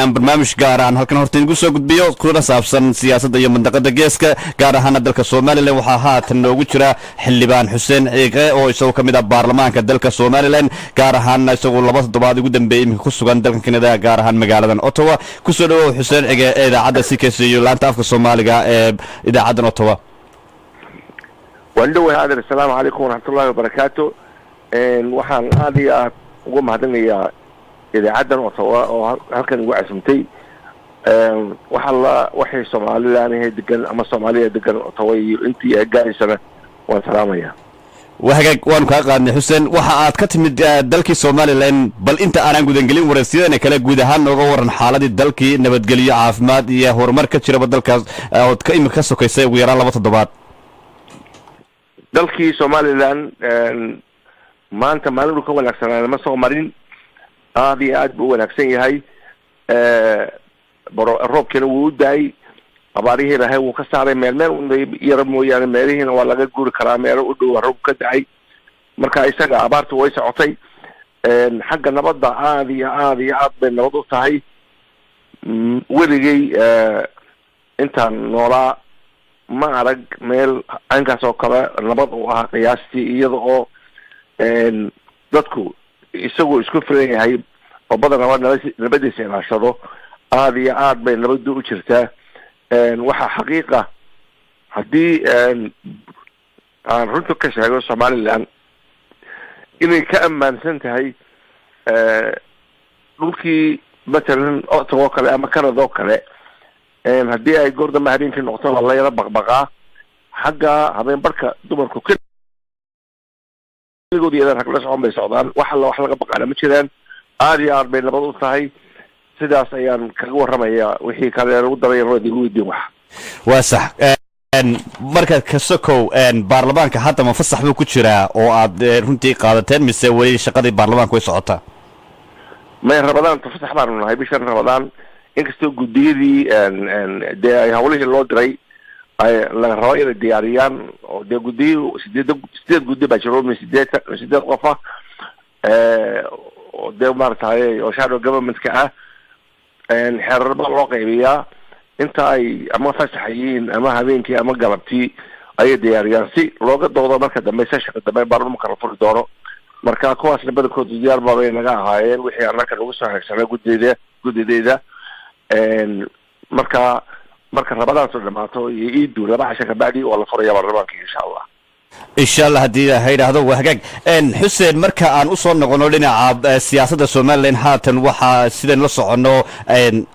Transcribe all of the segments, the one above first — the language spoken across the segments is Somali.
Aan barnaamij gaar aan halkan horta idinku soo gudbiyo, kuna saabsan siyaasadda iyo mandaqada Geeska, gaar ahaana dalka Somaliland. Waxaa haatan noogu jira xildhibaan Xuseen Cige, oo isagoo ka mid ah baarlamaanka dalka Somaliland, gaar ahaana isagu 2 toddobaad ugu dambeeyey iminka ku sugan dalkan Kanada, gaar ahaan magaaladan Ottawa. Kusoo dhawow, Xuseen Cige, ee idaacadda CKCU, laanta afka Soomaaliga ee idaacaddan Ottawa. Waan dhowahay, adeer. Asalaamu calaykum waraxmatullahi wabarakaatu. Waxaan aada iyo aad uga mahadinayaa idaacaddan Ottawa oo halkan igu casumtay. Waxa la waxay Somaliland ahe degan ama Soomaaliya degan Ottawa iyo intii ay gaaraysana waan salaamaya. Wahagaag, waanu kaa qaadnay, Xuseen. Waxa aad ka timid dalkii Somaliland. Bal inta aanan gudangelin wareysiyadana kale, guud ahaan nooga waran xaaladii dalkii, nabadgelyo, caafimaad iyo horumar ka jiraba dalkaas ood ka imika ka sokaysay ugu yaraan 2 toddobaad. Dalkii Somaliland maanta maalin uu ka wanaagsanaa ma soo marin. Aada iyo aad buu u wanaagsan yahay. Roobkiina wuu u daayay, abaarihii ilahay wuu ka saaray. Meel meel yara mooyaane, meelihiina waa laga guuri karaa, meelo u dhow roob ka dacay. Marka isaga abaartu way socotay. Xagga nabadda aada iyo aada iyo aad bay nabad u tahay. Weligay intaan noolaa ma arag meel caynkaas oo kale nabad u ahaa qiyaastii, iyada oo dadku isagoo isku filan yahay oo badanaba nabadiisa ilaashado. Aada iyo aad bay nabaddu u jirtaa. Waxaa xaqiiqa, haddii aan runta ka sheego, Somaliland inay ka ammaansan tahay dhulkii, matalan Ottawa oo kale ama Canada oo kale. Haddii ay goor dambe habeenkii noqoto, waa la yaro baqbaqaa. Xagga habeen barhka dumarku keligood iyadaan rag la socon bay socdaan. Wax alla wax laga baqaana ma jiraan. Aada iyo aad bay nabad u tahay. Sidaas ayaan kaga warramaya. Wixii kale lagu daraya waad igu weydiin wax. Waa sax. Marka kasokow, baarlamaanka hadda ma fasax buu ku jiraa oo aad runtii qaadateen, mise weli shaqadii baarlamaanka way socotaa? May, Rabadaanta fasax baanu nahay, bishan Rabadaan, inkastoo guddiyadii dee ay hawlihii loo diray ay laga rabo inay diyaariyaan. Oo dee guddiyii sideed guddi baa jiro, min 88 qof ah, oo dee maaragtay oo shadow government-ka ah. Xeerar baa loo qaybiyaa. Inta ay ama fasaxa yihiin ama habeenkii ama galabtii ayay diyaariyaan si looga doodo marka dambe, sessionka dambe baarlamanka la furi doono. Marka kuwaasna badankoodu diyaar baabay naga ahaayeen, wixii annaka nagu soo hegsanay guddideyda. Marka Rabadaantu dhamaato iyo Iidu 2 casho kabacdi waa la furaya baarlamaanka, insha Allah. Insha Allah, haddii ha yidhaahdo. Waa hagaag, Xuseen. Marka aan usoo noqono dhinaca siyaasadda Somaliland, haatan waxaa sidaynu la soconno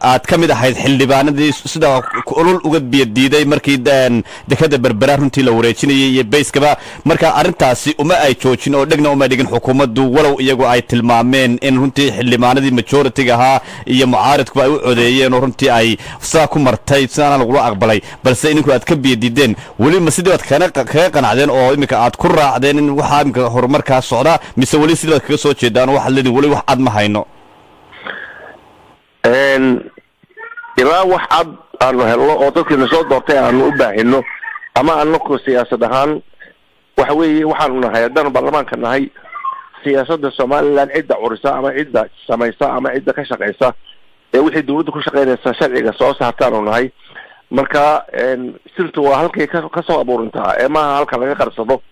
aad ka mid ahayd xildhibaanadii sida olol uga biyadiiday markii dekada Berbera runtii la wareejinayay iyo bayskaba. Marka arrintaasi uma ay joojin oo dhegna uma dhigin xukuumaddu, walow iyagu ay tilmaameen in runtii xildhibaanadii majority-ga ahaa iyo mucaaridkuba ay u codeeyeen oo runtii ay sidaa ku martay, sidaana lagula aqbalay. Balse idinku aad ka biyadiideen, weli ma sidii baad kaga qanacdeen oo iminka aad ku raacdeen in waxaa iminka horumarkaa socda, mise weli sidii baad kaga soo jeedaan oo waxaad leedihin weli wax cad ma hayno? Ilaa wax cad aanu helno oo dadkiina soo doortay aanu u baahino ama anaku siyaasad ahaan, waxa weeye waxaanu nahay, haddaanu baarlamaanka nahay, siyaasadda Somaliland cidda curisa ama cidda samaysa ama cidda ka shaqaysa ee wixii dawladda ku shaqaynaysa sharciga soo saartaanu nahay. Marka sirtu waa halkay kasoo abuurintaa ee maaha halka laga qarsado.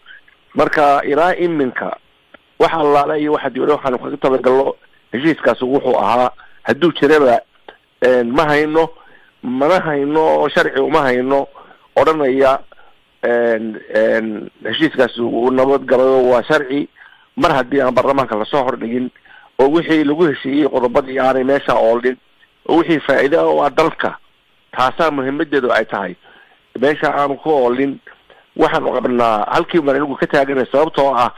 Marka ilaa iminka wax allaale iyo waxa dibadda waxaanu kaga talagalno heshiiskaasi wuxuu ahaa, hadduu jiraba, ma hayno, mana hayno oo sharci uma hayno odhanaya heshiiskaasi uu nabadgalayo, waa sharci, mar haddii aan baarlamaanka lasoo hordhigin oo wixii lagu heshiiyey qodobadii aanay meesha oolin, oo wixii faa'iida oo ah dalka, taasaa muhimadeedu ay tahay, meesha aanu ku oolin. Waxaanu qabnaa halkii baan anigu ka taaganay, sababtoo ah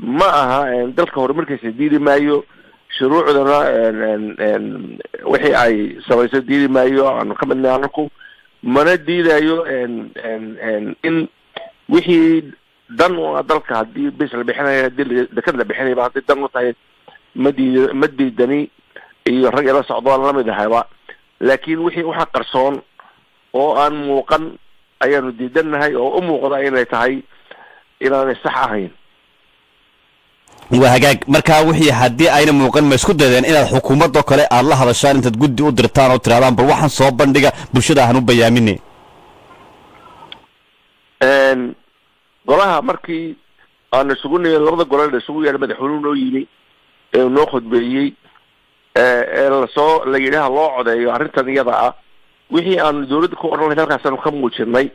ma aha dalka horumarkiisa diidi maayo, shuruucdana wixii ay samayso diidi maayo, aanu ka midnay anaku, mana diidayo in wixii dan u ah dalka, haddii bis la bixinayo, haddii dekad la bixinayba, haddii dan u tahay, ma diid, ma diidani iyo rag ila socdoon lamid ahayba. Laakiin wixii waxa qarsoon oo aan muuqan ayaanu diidannahay, oo u muuqda inay tahay inaanay sax ahayn. Waa hagaag. Markaa wixii haddii ayna muuqan, ma isku daydeen inaad xukuumadoo kale aad la hadashaan, intaad guddi u dirtaan oo tirahdaan, "Bal waxaan soo bandhiga, bulshada ahan u bayaamine"? Golaha markii aan isugu nimi, labada gole la isugu yeedhay, madaxweynuhu noo yimi ee noo khudbeeyey ee lasoo la yidhi ha loo codeeyo arrintan iyada ah, wixii aanu dawladda ku odhan lahayn halkaasaanu ka muujinay.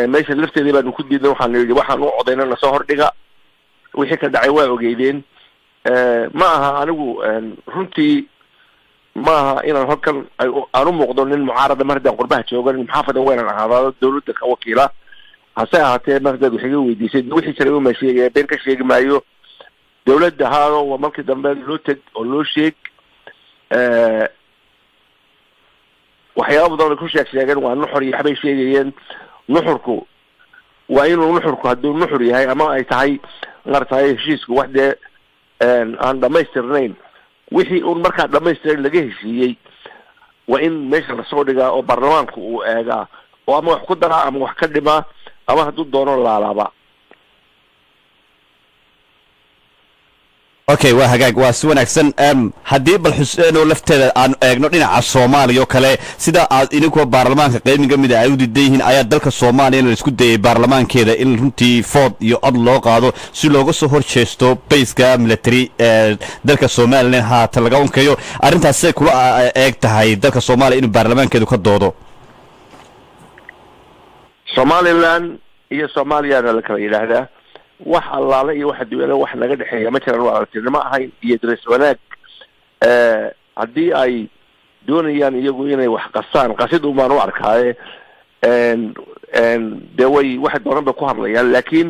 Meesha lafteedii baanu ku diidnay. Waxaanu yidhi, "Waxaan u codeyna nasoo hordhiga." Wixii ka dhacay waa ogeydeen. Ma aha anigu runtii, ma aha inaan halkan aan u muuqdo nin mucaarada. Mar haddaan qurbaha joogo, nin muxaafada weynan ahaadaado, dawladda ka wakiila. Hase ahaatee, mar haddaad wax iga weydiisay, wixii jiray uma sheegaya, been ka sheegi maayo. Dawladda haado waa markii dambe loo teg oo loo sheeg. Waxyaaba badan ay ku sheeg sheegeen, waa nuxur iyo waxbay sheegayeen. Nuxurku waa inuu nuxurku hadduu nuxur yahay ama ay tahay maaragtay heshiisku wax dee aan dhamaystirnayn, wixii uun markaa dhamaystiran laga heshiiyey waa in meesha lasoo dhigaa oo baarlamaanku uu eegaa oo ama wax ku daraa ama wax ka dhimaa ama hadduu doono laalaaba. Okay, waa hagaag, waa si wanaagsan. Haddii bal Xuseen oo lafteeda aan eegno dhinaca Soomaaliya oo kale, sida aad idinkoo baarlamaanka qeybiga mida ay u diidan yihiin, ayaa dalka Soomaaliya in la isku dayay baarlamaankeeda in runtii food iyo cod loo qaado si looga soo horjeesto bayska military ee dalka Somalilan haatan laga unkayo. Arrintaas say kula eeg tahay, dalka Soomaaliya inuu baarlamaankeedu ka doodo? Somaliland iyo Soomaaliyana la kala yidhaahdaa. Wax allaale iyo waxa duwana wax naga dhexeeya ma jiraan, waa aragtinimo ahayn iyo dares wanaag. Haddii ay doonayaan iyagu inay wax qasaan, qasid un baan u arkaaye, dee way waxay doonan bay ku hadlayaan. Laakiin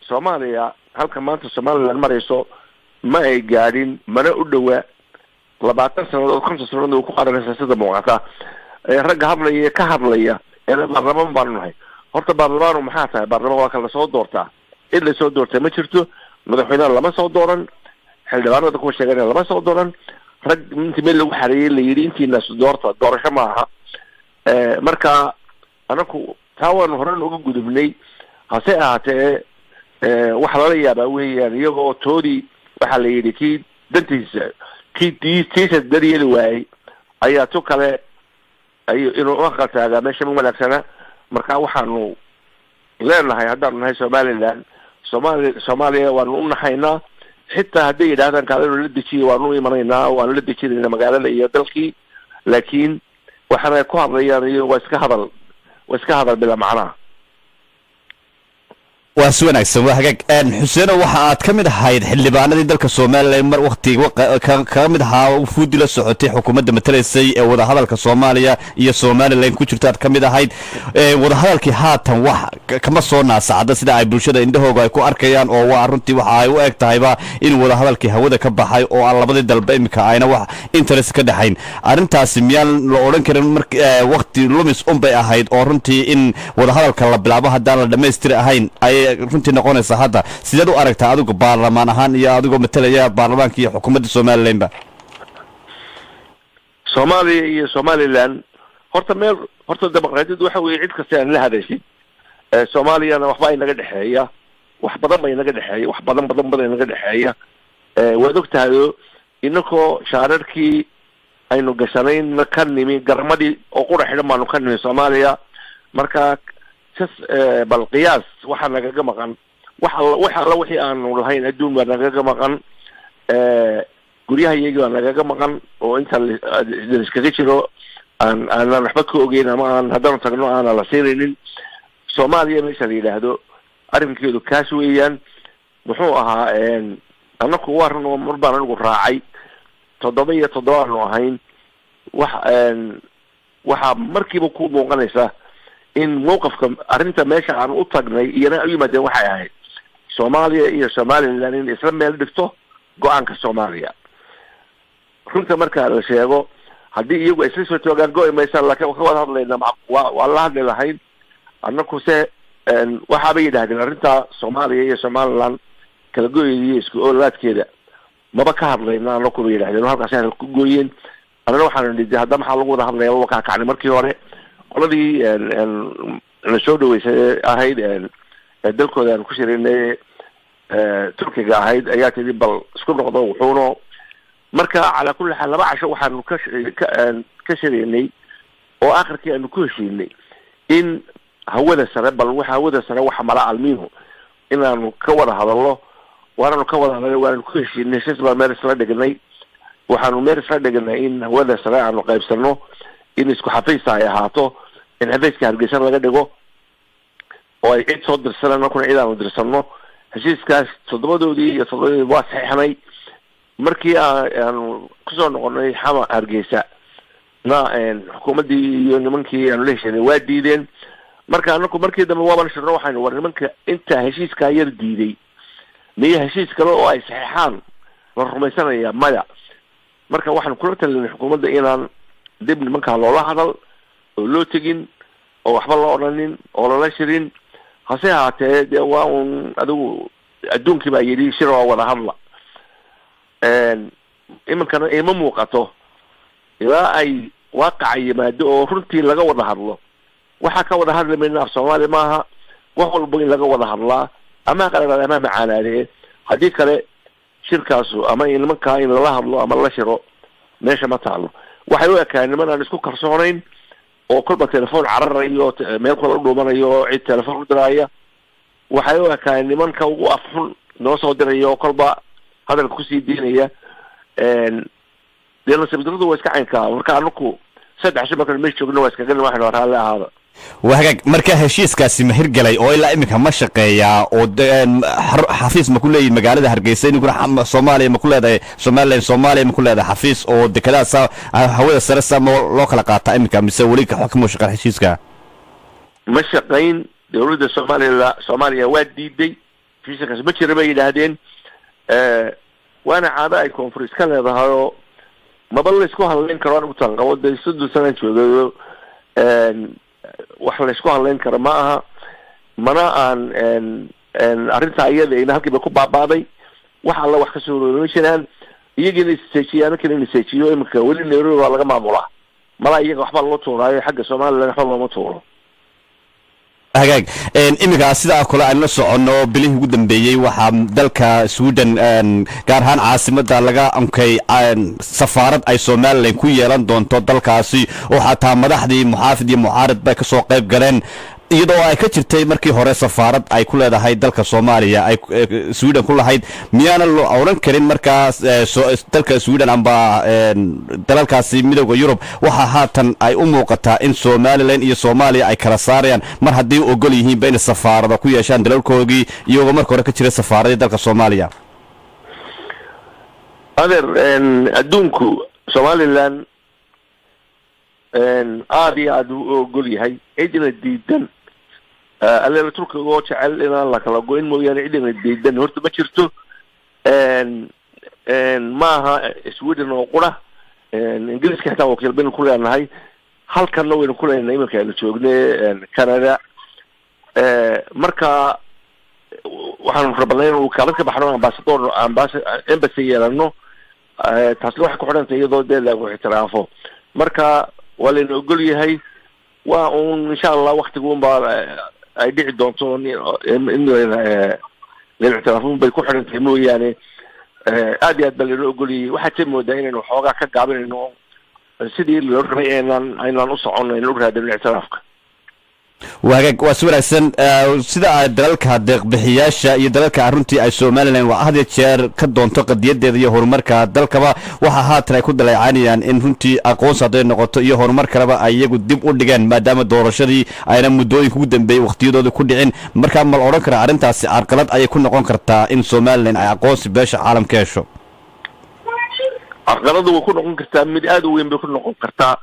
Soomaaliya halka maanta Somaliland marayso ma ay gaadhin, mana u dhowa. 20 sanadood, 50 sanadood ku qaadanaysa sida muuqata. Ragga hadlaya ee ka hadlaya ee baarlamaan baanu nahay, horta baarlamaanu maxaa tahay? Baarlamaan waa ka lasoo doortaa. Cid lasoo doortay ma jirto. Madaxweynaha lama soo dooran, xildhibaanada kuwa sheeganaya lama soo dooran. Rag intii meel lagu xareeyey la yidhi, "Intiinaas doorta," doorasho ma aha. Marka anaku taa waanu horan uga gudubnay. Hase ahaatee, waxa lala yaabaa weeyaan iyagoo toodii waxaa la yidhi kii dantiisa kii tiisa daryeeli waayey ayaa tu kale ay inuu uaqaltaagaa meesha ma wanaagsana. Marka waxaanu leenahay, haddaanu nahay Somaliland, Soomaaliya waanu u naxaynaa. Xitaa hadday yidhahdaan, "Kaalenu la dejiya," waanu u imanaynaa, waanu la dejinaynaa magaalada iyo dalkii. Laakiin waxaana ku hadlayaan iyo waa iska hadal, waa iska hadal bila macnaha. Waa si wanaagsan, waa hagaag. Xuseeno, waxa aad ka mid ahayd xildhibaanadii dalka Somalilan mar wakti kaga mid ahaa wufuudi la socotay xukuumadda matalaysay ee wadahadalka Soomaaliya iyo Somalilan ku jirto aad ka mid ahayd. Wadahadalkii haatan wax kama soo naasacda sida ay bulshada indhahooga ay ku arkayaan, oo waa runtii waxa ay u eg tahayba in wadahadalkii hawada ka baxay oo aan labadii dalba imika ayna wax interest ka dhexayn. Arrintaasi miyaan la odhan karin mar wakti lumis unbay ahayd, oo runtii in wadahadalka la bilaabo haddaan la dhammaystiri ahayn ayay runtii noqonaysaa? Hadda sideed u aragtaa adigu baarlamaan ahaan iyo adigoo matalaya baarlamaanka iyo xukuumadda Somalilandba? Soomaaliya iyo Somaliland horta meel, horta dimuqraadiyaddu waxa weeye cid kasta aan la hadashid. Soomaaliyana waxba inaga dhexeeya, wax badan ba inaga dhexeeya, wax badan badan badan inaga dhexeeya. Waad og tahayo, inakoo shaararkii aynu gashanayna ka nimi, garamadii oo qura xidhan baanu ka nimi Soomaaliya. Marka kas bal qiyaas waxaa nagaga maqan, wax alla wax alla wixii aanu lahayn adduun baa nagaga maqan, guryaha iyagii baa nagaga maqan oo inta laiskaga jiro aan aanan waxba ka ogeyn ama aan haddaanu tagno aanan la siinaynin. Soomaaliya meesha la yidhaahdo arrinkeedu kaas weeyaan. Muxuu ahaa, anaku waa run oo mar baan anigu raacay, 7 iyo 7 aanu ahayn. Wax waxaa markiiba ku muuqanaysa in mawqafka arrinta meesha aan u tagnay iyana u yimaadeen waxay ahayd Soomaaliya iyo Somaliland in isla meel dhigto go-aanka Soomaaliya. Runta marka la sheego, haddii iyagu ay isla soo joogaan go-i maysaan, laakiin ka wada hadlayna waa la hadli lahayn. Annaku se waxaabay yidhahdeen, arrinta Soomaaliya iyo Somaliland kala goyeeda iyo isku oolaadkeeda maba ka hadlayna annaku bay yidhahdeen. Halkaas hadal ku gooyeen. Annana waxaanu nidhi, hadda maxaa lagu wada hadlaya? Waa kakacnay markii hore. Qoladii la soo dhaweysay ahayd dalkooda aan ku shiraynay. Turkiga ahayd ayaa tidhi bal isku noqdo wuxuuna. Marka calaa kulli xaal 2 casho waxaanu ka shiraynay oo akhirkii aanu ku heshiinay in hawada sare, bal waxa hawada sare waxa mala almihu inaanu ka wada hadalno. Waananu ka wada hadalnay, waananu ku heshiinay, heshiis baan meel isla dhignay. Waxaanu meel isla dhignay in hawada sare aanu qaybsano, in isku xafiisa ay ahaato, in xafiiska Hargeysa laga dhigo oo ay cid soo dirsanaan, markuna cid aanu dirsano. Heshiiskaas toddobadoodii iyo toddobadoodii waa saxiixnay. Markii aanu kusoo noqonay xama Hargeysa na xukuumaddii iyo nimankii aanu la heshiinay waa diideen. Marka anaku markii dambe waaban shirno, waxaynu war nimanka intaa heshiiskaa yar diiday, miyo heshiis kale oo ay saxeexaan la rumaysanaya? Maya. Marka waxaanu kula talinay xukuumadda inaan dib nimankaa loola hadal oo loo tegin oo waxba loo odhanin oo lala shirin. Hase ahaatee dee waa un adigu adduunkii baa yidhi shir oo wada hadla. Iminkana ima muuqato ilaa ay waaqaca yimaado oo runtii laga wada hadlo. Waxaa ka wada hadli mayna af Soomaali maaha. Wax walba in laga wada hadlaa, ama ha qaladaade ama ha macaanaadee. Haddii kale shirkaasu ama in nimankaa in lala hadlo ama lala shiro meesha ma taalo. Waxay u ekaan niman aan isku kalsoonayn oo kolba telefoon cararayo, meel kale u dhuumanayo oo cid telefoon u diraaya. Waxay u ekaan nimanka ugu afxun noo soo diraya oo kolba hadalka kusii deynaya. Dee nasiib daradu waa iska caynkaa. Marka anaku 3 shi markaan meesha joogno waa iskaga waxaynu raalli ahaada. Waa hagaag. Marka heshiiskaasi ma hirgelay oo ilaa iminka ma shaqeeyaa oo xafiis ma ku leeyihin magaalada Hargeysa? Ininkuna Soomaaliya ma ku leedahay, Somaliland Soomaaliya ma ku leedahay xafiis oo dekedaha sa hawada sare sa ma loo kala qaataa iminka, mise weli kama shaqeyn heshiiska? Ma shaqayn. Dawladda Soomaaliya, Soomaaliya waa diiday, heshiiskaasi ma jira bay yidhaahdeen. Waana caado ay koonfur iska leedahay oo maba la isku hadlayn karo. Anigu taan qabo dee 30 sanaan joogayo, wax la isku hadlayn karo ma aha. Mana aan arrintaa iyada ina halkii bay ku baabaaday. Wax alla wax kasoo roorama jiraan, iyagiina isseejiye, anakina isseejiyo. Iminka weli Nairobi baa laga maamulaa malaa, iyaga waxbaa loo tuuraayo, xagga Somaliland waxba looma tuuro. Hagaag. Iminka sidaa kale aynu la soconno, bilihii ugu dambeeyey waxaa dalka Sweden, gaar ahaan caasimada, laga ankay safaarad ay Somaliland ku yeelan doonto dalkaasi, oo xataa madaxdii muxaafid iyo mucaarid bay kasoo qayb galeen, iyadoo ay ka jirtay markii hore safaarad ay ku leedahay dalka Soomaaliya ay Sweden ku lahayd. Miyaana loo odhan karin markaas dalka Sweden amba dalalkaasi Midowda Yurub waxaa haatan ay u muuqataa in Somaliland iyo Soomaaliya ay kala saarayaan, mar haddii u ogol yihiinba inay safaarada ku yeeshaan dalalkoogii, iyagoo marka hore ka jiray safaaradii dalka Soomaaliya? Adeer, adduunku Somaliland aada iyo aada u ogol yahay. Cidina diidan alleela Turkiga oo jecel inaan la kala goyn mooyaane, cidina diidan horta ma jirto. Maaha Sweden oo qura, Ingiriiska xitaa wakiil baynu ku leenahay, halkanna waynu ku leenahay iminka aynu joogne Canada. Marka waxaanu rabnay in wakaalad ka baxno, ambassador, embassy yeelano. Taasna waxay ku xidhantay iyadoo dee lagu ictiraafo. Marka waa layna ogol yahay, waa un insha Allah waktigu un baa ay dhici doonto in layna ictiraafo bay ku xidhantahay mooyaane, aad iyo aad baa layna ogolyayay. Waxaad se moodaa inaynu xoogaa ka gaabinayno sidii loo rabay aynaan u socono, aynan u raadino ictiraafka. Waa hagaag, waa si wanaagsan. Sida dalalka deeqbixiyaasha iyo dalalka runtii ay Somaliland waa had iyo jeer ka doonto qadiyadeeda iyo horumarka dalkaba, waxaa haatan ay ku daleecanayaan in runtii aqoonsi hadday noqoto iyo horumar kaleba ay iyagu dib u dhigeen, maadaama doorashadii ayna muddooyinka ugu dambeeyey waqtiyadooda ku dhicin. Markaa ma la odhan karaa arrintaasi carqalad ayay ku noqon kartaa in Somaliland ay aqoonsi beesha caalamka hesho? Carqaladu way ku noqon kartaa, mid aada u weyn bay ku noqon kartaa.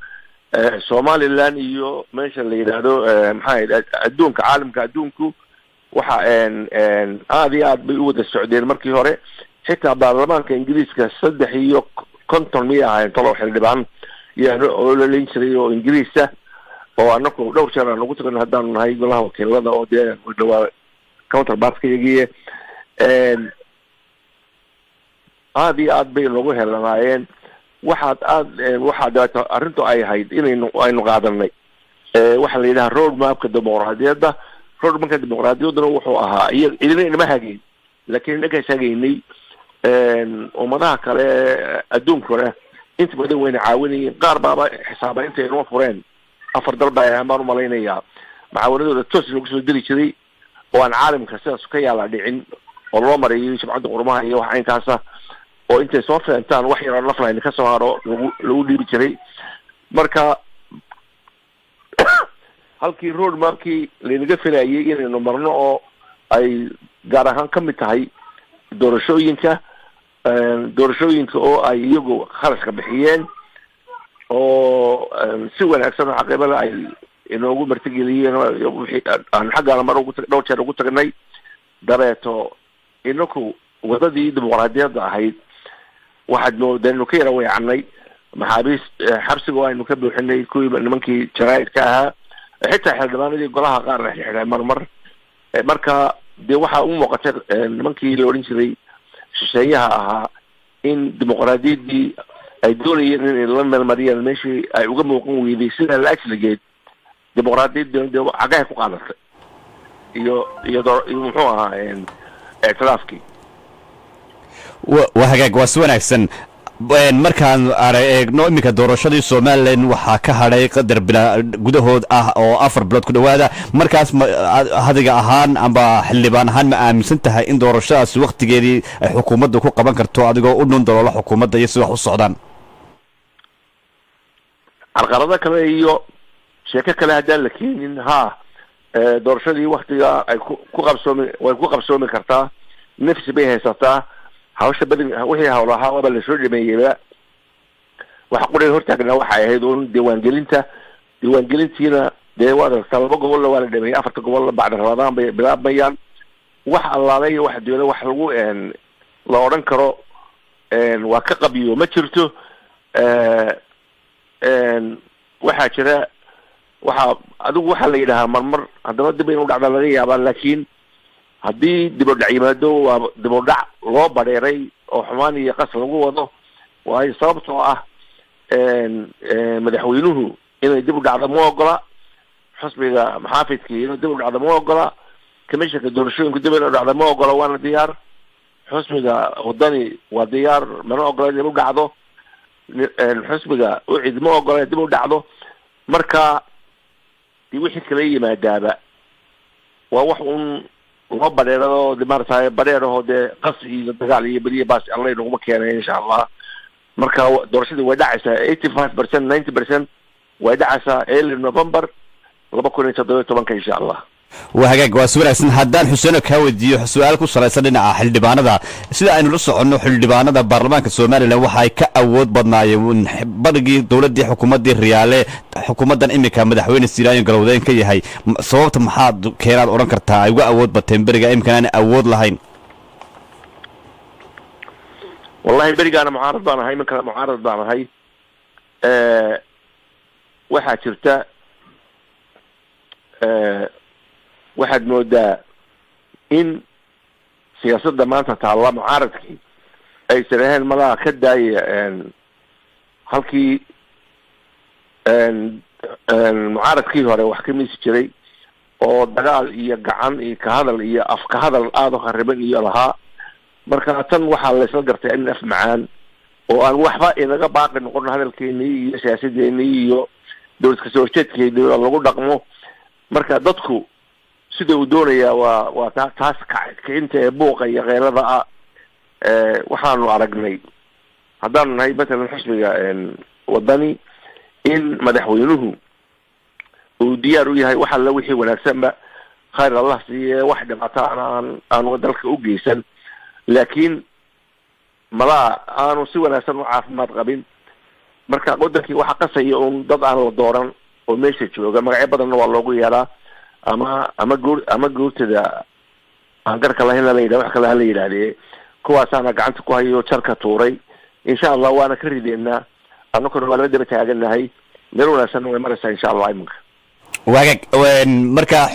Somaliland iyo meesha la yidhaahdo maxaa adduunka, caalamka adduunku waxa aada iyo aad bay u wada socdeen markii hore. Xitaa baarlamaanka Ingiriiska 53 miyay ahayn tolow xildhibaan yaa ololayn jiray oo Ingiriisa, oo anaku dhowr jeer aan ugu tagno haddaanu nahay golaha wakiilada oo dee dhawaa counterpartka iyagiye. Aada iyo aad bay noogu helanaayeen. Waxaad aad waxaa dabeeto arrintu ay ahayd inaynu aynu qaadanay waxaa la yidhaha road mapka dimuqraadiyadda. Road mapka dimuqraadiyadduna wuxuu ahaa iya idina inama hagin. Laakiin innaga sheegaynay ummadaha kale adduunkuna inta badan wayna caawinayeen. Qaar baaba xisaaba intay inoo fureen 4 dal baa baan umalaynayaa macaawanadooda toos loogu soo diri jiray oo aan caalamka sidaas ka yaala dhicin oo loo marayay jabcadda qurumaha iyo wax caynkaasa oo intay soo feentaan wax yaroo naflayn ka soo haro lagu dhiibi jiray. Marka halkii road mapkii laynaga filayay inaynu marno oo ay gaar ahaan ka mid tahay doorashooyinka oo ay iyagu kharashka bixiyeen oo si wanaagsan oo xaqiibada ay inoogu martigeliyeen aan xaggaana mar dhowr jeer ugu tagnay. Dabeeto inaku wadadii dimuqraadiyadda ahayd waxaad moodaa inu ka yara weecanay. Maxaabiis xabsiga aynu ka buuxinay kuwii nimankii jaraa'idka ahaa, xitaa xildhibaanadii golaha qaar la xidhay marmar. Marka dee waxaa u muuqatay nimankii la odhan jiray shisheeyaha ahaa in dimuqraadiyaddii ay doonayeen inay la meelmariyaan meeshii ay uga muuqan weyday. Sidaa la ajligeed dimuqraadiyaddii dee cagahay ku qaadatay iyo iyo iyo muxuu ahaa ictiraafkii. Waa hagaag, waa si wanaagsan. Markaan eegno iminka doorashadii Somalilan waxaa ka hadhay qadar bila gudahood ah oo 4 bilood ku dhowaada. Markaas hadiga ahaan amba xildhibaan ahaan ma aaminsan tahay in doorashadaasi waktigeedii ay xukuumadda ku qaban karto, adigoo u dhun daloola xukuumadda iyo si wax u socdaan? Carqalado kale iyo sheeko kale haddaan la keenin, ha, doorashadii waktiga ay ku qabsoomi way ku qabsoomi kartaa. Nafsi bay haysataa hawsha badan, wixii hawlahaa waaba lasoo dhameeyeyba. Waxa qura hortaagnaa waxay ahayd un diiwaangelinta. Diiwaangelintiina dee waad aragtaa, 2 gobolna waa la dhameeyey, 4ta gobolna bacda Ramadaan bay bilaabmayaan. Wax allaalay wax dowla wax lagu la odhan karo waa ka qabiyo ma jirto. Waxaa jira waxa adigu waxaa la yidhahaa marmar haddana dib inu dhacda laga yaabaa, laakiin haddii dib u dhac yimaado waa dib u dhac loo badheeray oo xumaan iyo qas lagu wado. Waayo, sababtoo ah madaxweynuhu inay dib u dhacdo ma ogola, xusbiga maxaafidkii inay dib u dhacdo ma ogola, commissionka doorashooyinku dib inay dhacdo ma ogola, waana diyaar. Xusbiga Wadani waa diyaar, mana ogola dib u dhacdo. Xusbiga UCID ma ogola dib u dhacdo. Marka wixii kala yimaadaaba waa wax un loo badheerado maaragtay badheeraho dee qas iyo dagaal iyo beriya baas alla inaguma keenay insha Allah. Marka doorashadii way dhacaysaa 85%, 90% way dhacaysaa early November 2017 insha Allah. Waa hagaag, waa si wanaagsan. Haddaan Xuseeno kaa weydiiyo su-aal ku salaysan dhinaca xildhibaanada, sida aynu la soconno xildhibaanada baarlamaanka Somalilan waxa ay ka awood badnaayeen barigii dowladdii xukuumaddii Riyaale, xukuumaddan iminka madaxweyne Siiraayin galowdeen ka yahay. Sababta maxaad keenaad odhan kartaa ay uga awood bateen beriga iminkan aan awood lahayn? Wallahi berigaana mucaarad baan ahay, iminkana mucaarad baan ahay. Waxaa jirta waxaad moodaa in siyaasadda maanta taalla mucaaradkii aysan ahayn malaha ka daaya halkii mucaaradkii hore wax ka miisi jiray oo dagaal iyo gacan iyo kahadal iyo af ka hadal aada u khariban iyo lahaa. Marka tan waxaa laysla gartay in af macaan oo aan waxba inaga baaqi noqon hadalkeenii iyo siyaasadeenii iyo dowlad kasoo horjeedkeedii lagu dhaqmo. Marka dadku sida uu doonayaa waa taas kicinta ee buuqa iyo keylada ah. Waxaanu aragnay haddaanu nahay matalan xisbiga Wadani in madaxweynuhu uu diyaar u yahay wax alla wixii wanaagsanba khayr Allah siiye, wax dhibaato aan aanu dalka u geysan, laakiin malaa aanu si wanaagsan u caafimaad qabin. Marka wadankii waxa qasaya un dad aan la dooran oo meesha jooga, magacyo badanna waa loogu yeeraa, ama guur ama guurtada aan garka lahayn la yidhah, wax kale hala yidhahdee, kuwaasaana gacanta ku hayo jarka tuuray. Insha Allah waana ka rideynaa, annaguna waa la daba taaganahay, meel wanaagsanna way maraysaa insha Allah iminka. Waagaag, marka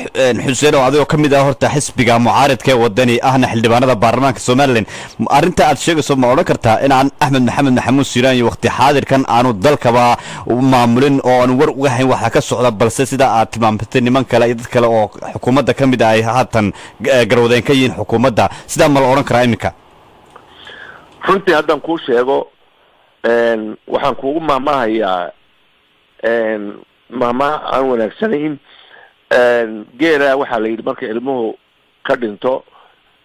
Xuseen, oo adigoo ka mid ah horta xisbiga mucaaridka ee Wadani, ahna xildhibaanada baarlamaanka Somaliland, arrinta aad sheegayso ma odhan kartaa in aan Axmed Maxamed Maxamuud Siiraan iyo waqti xaadirkan aanu dalkaba maamulin oo aanu war uga hayn waxa ka socda, balse sida aad tilmaamtay niman kale iyo dad kale oo xukuumadda ka mid ah ay haatan garwadeen ka yihiin xukuumadda? Sidaa ma la odhan karaa iminka? Runtii haddaan kuu sheego, waxaan kuugu mahmahayaa mahmaha aan wanaagsanayn. Geela waxaa la yidhi marka ilmuhu ka dhinto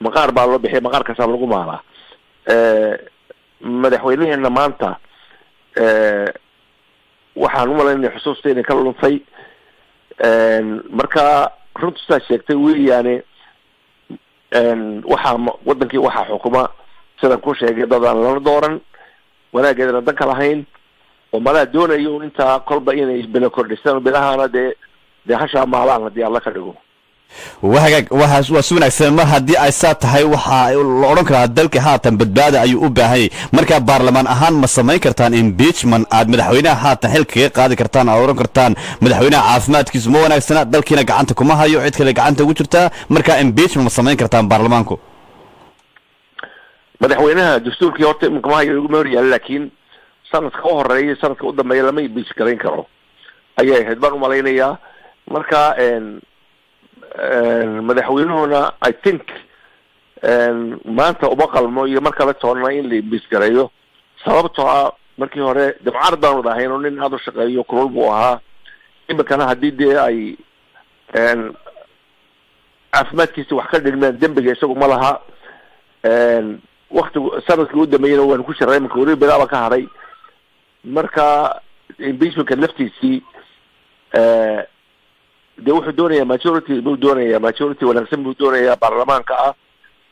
maqaar baa loo bixiya, maqaarkaasaa lagu maalaa. Madaxweynaheena maanta waxaan umalaynaya xusuusta inay ka luntay. Marka runtu sidaa sheegtay weeyaane, waxaa wadankii waxaa xukuma, sidaan ku sheegay, dad aan lana dooran, wanaageedana dan ka lahayn, oo malaa doonayo intaa kolba inay bilo kordhisaan, bilahaana dee hashaa maalaan haddii Alla ka dhigo. Wahagaag, waa si wanaagsan. Mar haddii ay saa tahay, waxaa la odhan karaa dalka haatan badbaada ayuu u baahanyay. Marka baarlamaan ahaan ma samayn kartaan impeachment aad madaxweynaha haatan xil kaga qaadi kartaan, aad odhan kartaan madaxweynaha caafimaadkiisu ma wanaagsana, dalkiina gacanta kuma hayo, cid kale gacanta ugu jirtaa? Marka impeachment ma samayn kartaan baarlamaanku? Madaxweynaha dastuurkii horta iminka ma hayo, iguma horyaala, laakiin sanadka u horeeya, sanadka u dambeeya lama impeach garayn karo ayay ahayd baan umalaynayaa. Marka madaxweynuhuna I think maanta uma qalmo iyo mar kale toonna in la impeach gareeyo, sababtoo ah markii hore mucaarad baanu wada ahayn oo nin aada u shaqeeyo kulul buu ahaa. Iminkana haddii dee ay caafimaadkiisa wax ka dhigmeen, dembiga isagu ma laha. Waktigu sanadkii u dambeeyena waanu ku jiraa iminka, weliba bilaaba ka hadhay. Marka impeachmentka laftiisii dee wuxuu doonayaa majority buu doonayaa, majority wanaagsan buu doonayaa baarlamaanka ah.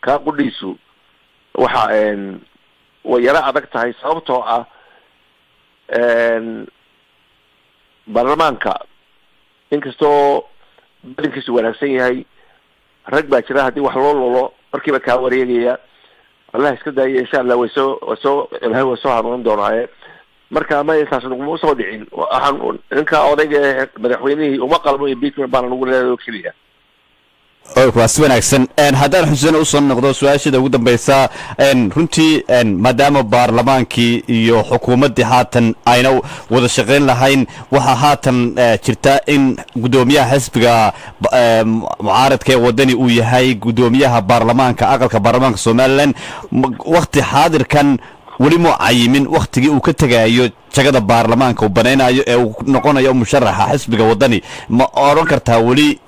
Kaa qudhiisu waxa way yaro adag tahay, sababtoo ah baarlamaanka inkastoo badankiisu wanaagsan yahay, rag baa jira haddii wax loo lolo markiiba kaa wareegaya. Allah iska daaya, insha Allah way soo Ilahay waa soo hanuunin doonaaye. Marka ma taas naguma soo dhicin. Waxaan ninka odayga ee madaxweynihii uma qalmo impeachment baana nagu leedahay oo keliya. Waa si wanaagsan. Haddaan Xuseen usoo noqdo su-aashada ugu dambeysa, runtii maadaama baarlamaankii iyo xukuumaddii haatan ayna wada shaqayn lahayn, waxaa haatan jirta in guddoomiyaha xisbiga mucaaradka ee Wadani uu yahay guddoomiyaha baarlamaanka, aqalka baarlamaanka Somaliland. Wakti xaadirkan weli muu cayimin wakhtigii uu ka tegayo jagada baarlamaanka uu banaynayo ee uu noqonayo musharaxa xisbiga Wadani. Ma odhan kartaa weli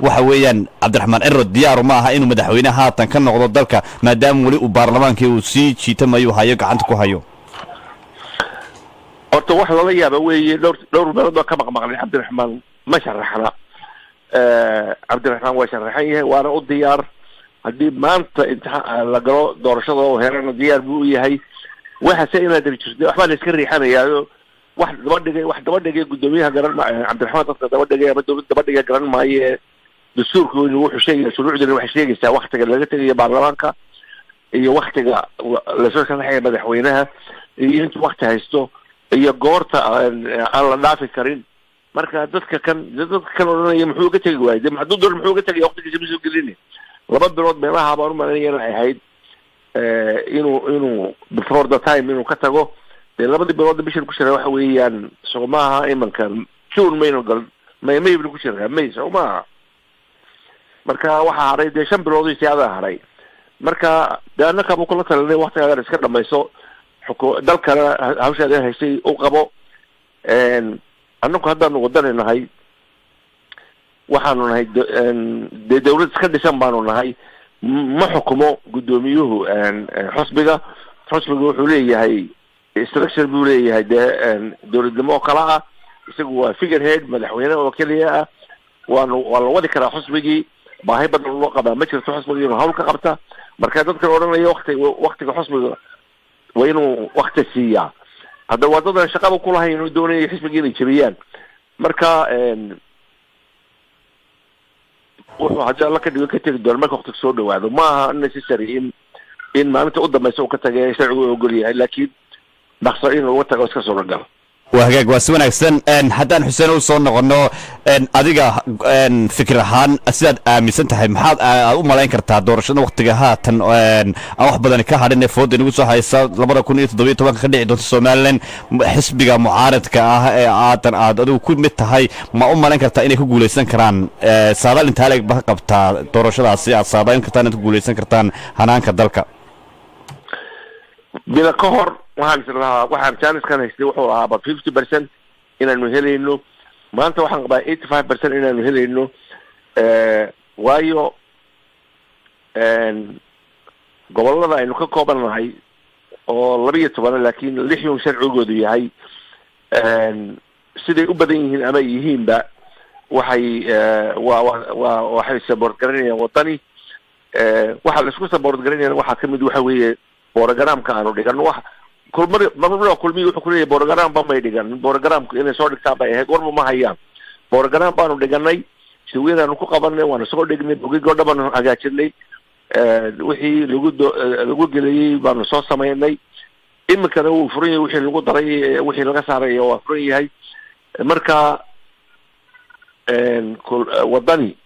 waxa weeyaan Cabdiraxmaan Ciro diyaaru ma aha inuu madaxweyne haatan ka noqdo dalka, maadaama weli uu baarlamaankii uu sii jiitamayo, hayo, gacanta ku hayo? Horta wax lala yaaba weeye, dhowr meelood baa ka maqmaqlay Cabdiraxmaan ma sharaxna. Cabdiraxmaan waa sharaxan yahay, waana u diyaar. Haddii maanta imtixaan la galo, doorashada oo helana, diyaar buu u yahay. Waxase inaad jirto, waxbaa la iska riixanayaayo, wax daba dhigay, wax daba dhigay guddoomiyaha garan ma Cabdiraxmaan, dadka daba dhigay ama dawlad daba dhigay garan maaye. Dastuurkooni wuxuu sheegaya, shuruucdani waxay sheegaysaa waktiga laga tegayo baarlamaanka iyo waktiga lasoo sharaxaya madaxweynaha iyo intuu wakti haysto iyo goorta aan la dhaafi karin. Marka dadka kan odhanaya muxuu uga tegi waayey, de hadduu doon muxuu uga tegaya? Waktigiisa ma soo gelini. 2 bilood meelaha baan umalaynaya inay ahayd inuu before the time inuu ka tago. Dee labadii bilood bishan ku jira waxa weeyaan, soo maaha imanka June maynu gal, May baynu ku jiraa, May, soo maaha? Marka waxaa hadhay dee 5 bilood iyo siyaadaa hadhay. Marka dee annaka buu kula talinay waktigaagan iska dhamayso, dalkana hawshaada haysay u qabo. Annagu haddaanu Wadani nahay, waxaanu nahay dee dawlad iska dhisan baanu nahay. Ma xukumo guddoomiyuhu xusbiga. Xusbiga wuxuu leeyahay structure buu leeyahay, dee dawladnimo oo kale ah. Isagu waa figurehead madaxweyne oo keliya ah. Waa la wadi karaa xusbigii, baahi badan loo qabaa ma jirto xusbigii inuu hawl ka qabta. Marka dadkan odhanaya waktiga xusbiga waa inuu wakti siiyaa, hadda waa dadan shaqaba kulahayn inuu doonaya xisbigii inay jebiyaan. Marka wuxuu haddii Alla ka dhigo ka tegi doona marka waktiga soo dhawaado. Maaha necessary in maalinta u dambaysa uu ka tagay, sharcigu ogol yahay, laakiin dhaqso inuu uga tago iska suuragal. Waa hagaag, waa si wanaagsan. Haddaan Xuseen u soo noqono, adiga fikir ahaan sidaad aaminsan tahay, maxaad aad u malayn kartaa doorashada waktiga haatan aan wax badan ka hadhin ee fooda inagu soo haysa, 2017-ka ka dhici doonta Somaliland? Xisbiga mucaaradka ah ee aadan aad adigu ku mid tahay, ma u malayn kartaa inay ku guulaysan karaan? Saadaal intaa leeg ba ka qabtaa doorashadaasi aad saadaalin kartaan inaad ku guulaysan kartaan hanaanka dalka? Bila ka hor waxaan is lahaa, waxaan chance-kan haystay wuxuu ahaa about 50% inaanu helayno. Maanta waxaan qabaa 85% inaanu helayno, waayo gobolada aynu ka kooban nahay oo 12, laakiin lixyun sharcigoodu yahay, siday u badan yihiin ama yihiinba, waxay wa wa waxay support garanayaan Wadani. Waxa la isku support garanayaan waxaa kamid waxa weeye programka aanu dhigano. Wax kulmar marna Kulmiyi wuxuu kuleeyahay program ba may dhigan. Programku inay soo dhigtaan bay ahayd, warba ma hayaan. Program baanu dhiganay, shirweynaanu ku qabanay, waanu soo dhignay, bogig oo dhan baanu hagaajinay, wixii lagu do lagu geliyey baanu soo samaynay. Iminkana wuu furan yahay, wixii lagu daray, wixii laga saaray waa furan yahay. Marka Wadani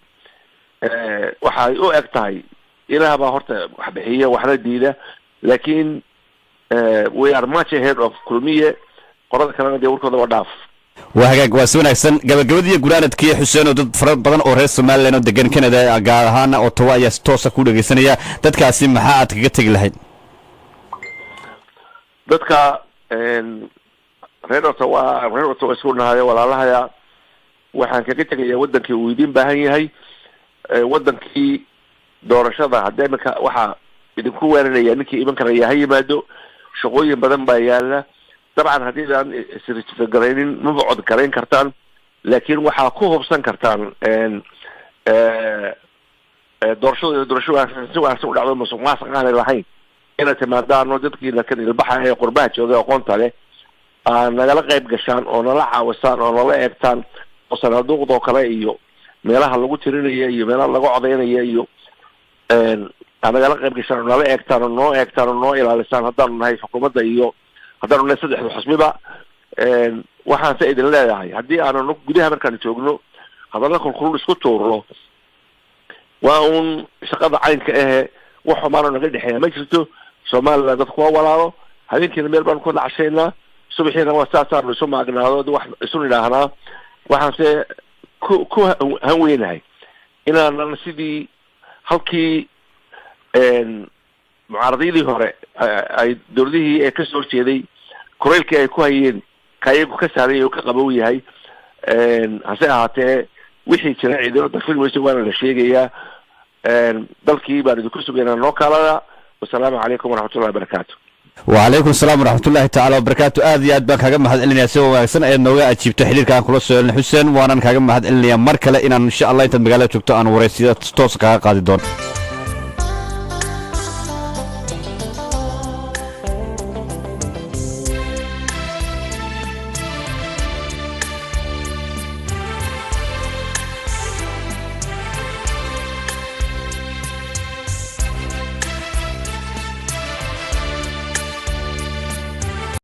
waxay u eg tahay, Ilaah baa horta wax bixiya waxna diida, laakiin we are much ahead of Kulmiye. Qolada kalena dee warkooda waa dhaaf. Waa hagaag, waa si wanaagsan. Gabagabadii gunaanadkii, Xuseen, oo dad fara badan oo reer Somaliland oo degan Canada, gaar ahaana Ottawa, ayaa si toosa ku dhegeysanaya. Dadkaasi maxaa aad kaga tegi lahayd? Dadka reer Ottawa, reer Ottawa isku nahayo, walaalahaya, waxaan kaga tegayaa waddankii uu idin baahan yahay. Waddankii doorashada hadda iminka waxaa idinku weeraraya ninkii iman karaya ha yimaado. Shaqooyin badan baa yaala. Dabcan haddii aan is-register garaynin maba cod garayn kartaan, laakiin waxaa ku hubsan kartaan doorashada, doorasho wanaagsan, si wanaagsan u dhacdo, musuq maasuq aanay lahayn, inaad timaadaan oo dadkii lakin ilbaxa ee qurbaha jooga, aqoonta leh, aa nagala qayb gashaan oo nala caawisaan oo nala eegtaan oo sanaaduuqdoo kale iyo meelaha lagu tirinaya iyo meelaha laga codaynaya iyo aa nagala qayb gashaan oo nala eegtaan oo noo eegtaan oo noo ilaalisaan, haddaanu nahay xukuumadda iyo haddaanu nahay saddexda xusbiba. Waxaan se idin leeyahay, haddii aanu gudaha markaanu joogno hadalla kulkulul isku tuurno, waa uun shaqada caynka ahe. Wax xumaano naga dhexeeya ma jirto. Somaliland dadku waa walaalo. Habeenkiina meel baanu ku wada cashaynaa, subaxiina waa saasaanu isu maagnaado, wax isu nidhaahnaa. Waxaan se ku hanweynahay inaanan sidii halkii mucaaradiyadii hore ay dowladihii ee kasoo horjeeday kuleylkii ay ku hayeen, ka iyagu ka saaray oo ka qabow yahay. Hase ahaatee wixii jira ciidamo dafir weyse, waana la sheegayaa. Dalkii baan idinku sugaynaa, noo kaalada. Wasalaamu calaykum waraxmatullahi wabarakaatu. Wacalaykum asalaam waraxmatullahi tacaala wabarakaatu. Aad iyo aad baan kaaga mahad celinaya si wanaagsan ayaad nooga ajiibto xiriirka aan kula soo celin, Xuseen. Waanan kaaga mahad celinaya mar kale inaan insha Allah intaad magaalada joogto aan waraysiya toos kaaga qaadi doono.